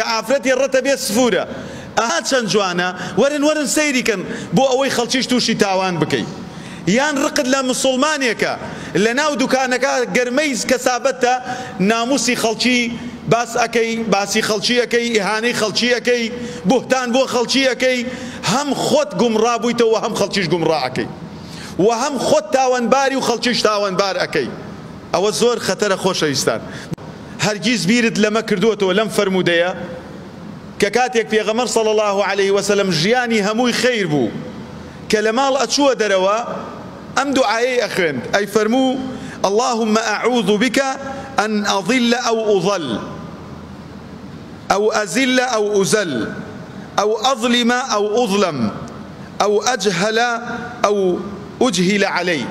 ئافرەتی ڕەتە بێ سفورە ئەها چەند جوانە وەرن وەرن سەیری کەن بۆ ئەوەی خەڵکیش توشی تاوان بکەی یان ڕقت لە مسوڵمانێکە لەناو دوکانەکە گەرمەی کەسابەتتە ناموسی خەڵکی باس ئەکەی باسی خەڵکی ئەکەی ئیهانەی خەڵکی ئەکەی بوهتان بۆ خەڵکی ئەکەی هەم خۆت گومڕا بویتەوە هەم خەڵکیش گومڕا ئەکەی وە هەم خۆت تاوانباری و خەڵکیش تاوانبار ئەکەی ئەوە زۆر خەتەرە خۆشەویستان. هەرگیز بیرت لەمە کردووەتەوە لەم فەرموودەیە کە کاتێک پێغەمبەر صلی اللە علیه وسلم ژیانی هەمووی خەیر بوو کە لە ماڵ ئەچووە دەرەوە ئەم دوعایەی ئەخوێند ئەیفەرموو اللهم اعوذ بک ان اضل او اضل او ازل او ازل او اظلم او اظلم او اجهل او اجهل علی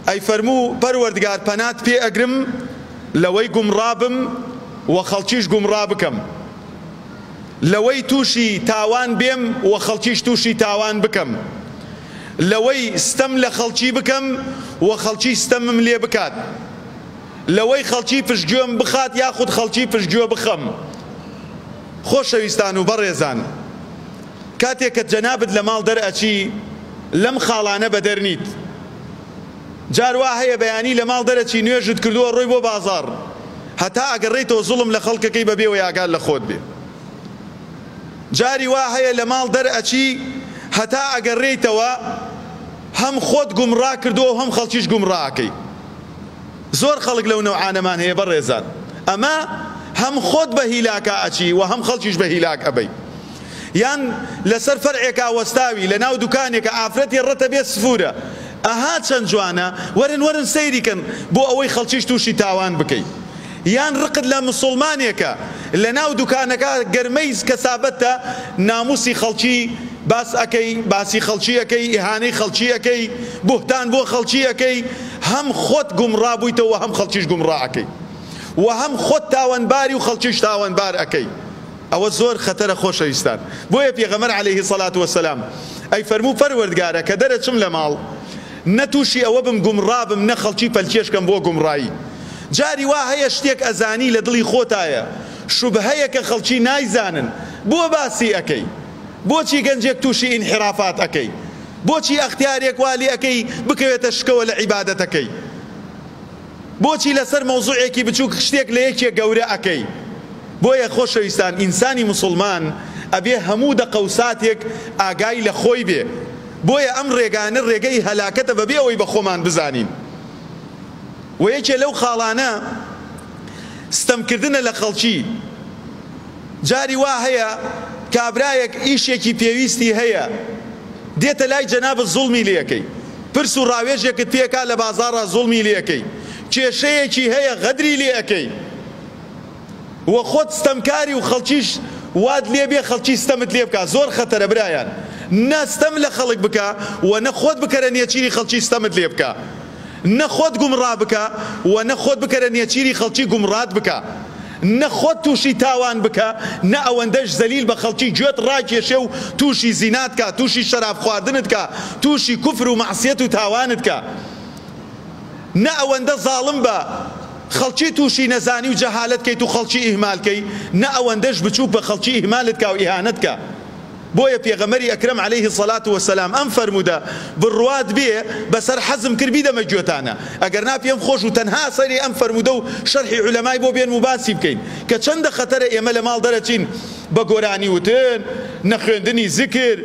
ئەیفەرموو، پەروەردگار پەنات پێ ئەگرم لەوەی گومڕا بم و خەڵکیش گومڕا بکەم، لەوەی تووشی تاوان بێم و خەڵکیش تووشی تاوان بکەم، لەوەی ستەم لە خەڵکی بکەم و خەڵکی ستەمم لێ بکات، لەوەی خەڵکی پشتگوێم بخات یاخود خەڵکی پشتگوێ بخەم. خۆشەویستان و بەڕێزان کاتێک کە جەنابت لە ماڵ دەرئەچی لەم خاڵانە بەدەر نیت. جار وا هەیە بەیانی لە ماڵ دەرەچی نوێژت کردووە ڕۆی بۆ بازاڕ هەتا ئەگەڕێیتەوە زوڵم لە خەڵکەکەی بەبێ وەی ئاگات لە خۆت بێ. جاری وا هەیە لە ماڵ دەرئەچی هەتا ئەگەڕێیتەوە هەم خۆت گومڕا کردووە و هەم خەڵکیش گومڕا ئەکەی. زۆر خەڵک لەو نەوعانەمان هەیە بەڕێزان ئەمە هەم خۆت بە هیلاکا ئەچی و هەم خەڵکیش بە هیلاک ئەبەی. یان لەسەر فەرعێکا وەستاوی لەناو دوکانێکا ئافرەتی ڕەتە بێ سفورە ئەها چەند جوانە وەرن وەرن سەیری کەن بۆ ئەوەی خەڵکیش توشی تاوان بکەی یان ڕقت لە مسوڵمانێکە لەناو دوکانەکە گەرمەی کەسابەتتە ناموسی خەڵکی باس ئەکەی باسی خەڵکی ئەکەی ئیهانەی خەڵکی ئەکەی بوهتان بۆ خەڵکی ئەکەی هەم خۆت گومڕا بویتەوە هەم خەڵکیش گومڕا ئەکەی وە هەم خۆت تاوانباری و خەڵکیش تاوانبار ئەکەی. ئەوە زۆر خەتەرە خۆشەویستان بۆیە پێغەمبەر علیه الصلوە والسلام ئەیفەرموو پەروەردگارە کە دەرەچم لە ماڵ نە توشی ئەوە بم گومڕا بم نە خەڵکی پەلکێش کەم بۆ گومڕایی جاری وا هەیە شتێک ئەزانی لە دڵی خۆتایە شوبهەیەکە خەڵکی نایزانن بۆ باسی ئەکەی بۆچی گەنجێک توشی ئینحرافات ئەکەی بۆچی ئەختیارێک وا لێ ئەکەی بکەوێتە شکەوە لە عیبادەتەکەی بۆچی لەسەر مەوزوعێکی بچوک شتێک لە یەکێک گەورە ئەکەی؟ بۆیە خۆشەویستان ئینسانی موسوڵمان ئەبێ هەموو دەقە و ساتێک ئاگای لە خۆی بێ بۆیە ئەم ڕێگانە ڕێگەی هەلاکەتە بەبێ ئەوەی بە خۆمان بزانین وە یەکێ لەو خاڵانە ستەم کردنە لە خەڵکی. جاری وا هەیە کابرایەک ئیشێکی پێویستی هەیە دێتە لای جەنابت زوڵمی لێکەی پرس و ڕاوێژێکت پێکا لە بازاڕا زوڵمی لێکەی کێشەیەکی هەیە غەدری لێ ئەکەی و خۆت ستەمکاری و خەڵکیش وات لێ بێ خەڵکی ستەمت لێ بکا زۆر خەتەرە برایان نە ستەم لە خەڵک بکە و نە خۆت بکەرە نێچیری خەڵکی ستەمت لێ بکا نە خۆت گومڕا بکە و نە خۆت بکەرە نێچیری خەڵکی گومڕات بکە نە خۆت توشی تاوان بکە نە ئەوەندەش زەلیل بە خەڵکی گوێت ڕاکێشێ و توشی زینات کا توشی شەراب خواردنت کا توشی کوفر و مەعسیەت و تاوانت کا نە ئەوەندە زاڵم بە خەڵکی توشی نەزانی و جەهالەت کەیت و خەڵکی ئیهمال کەی نە ئەوەندەش بچوک بە خەڵکی ئیهمالت کا و ئیهانەت کا. بۆیە پێغەمبەری ئەکرەم علیه الصلوە والسلام ئەم فەرموودە بڕوات بێ بەسەر حەزم کرد بیدەمە گوێتانە ئەگەر نا پێم خۆش بوو تەنها سەری ئەم فەرموودە و شەرحی عولەمای بۆ بێنم و باسی بکەین کە چەندە خەتەرە ئێمە لە ماڵ دەرەچین بە گۆرانی وتن نەخوێندنی زکر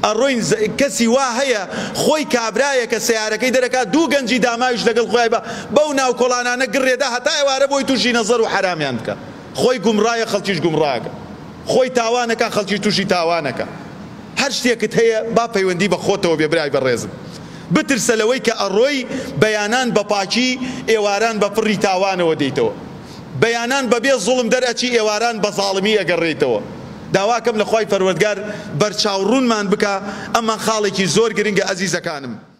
ئەڕۆین کەسی وا هەیە خۆی کابرایەکە سەیارەکەی دەرەکات دوو گەنجی داماویش لەگەڵ خۆی بە بەو ناو کۆڵانانە گڕێدا هەتا ئێوارە بۆی تووشی نەزەر و حەرامیان بکا خۆی گومڕایە خەڵکیش گومڕاکە. خۆی تاوانەکا خەڵکیش توشی تاوانەکا هەر شتێکت هەیە با پەیوەندی بە خۆتەوە بێ برای بەڕێزم بترسە لەوەی کە ئەڕۆی بەیانان بە پاکی ئێواران بە پڕی تاوانەوە دێیتەوە بەیانان بە بێ زوڵم دەرئەچی ئێواران بە زاڵمی ئەگەڕێیتەوە داواکەم لە خوای پەروەردگار بەرچاو ڕوونمان بکا ئەمە خاڵێکی زۆر گرنگە ئەزیزەکانم.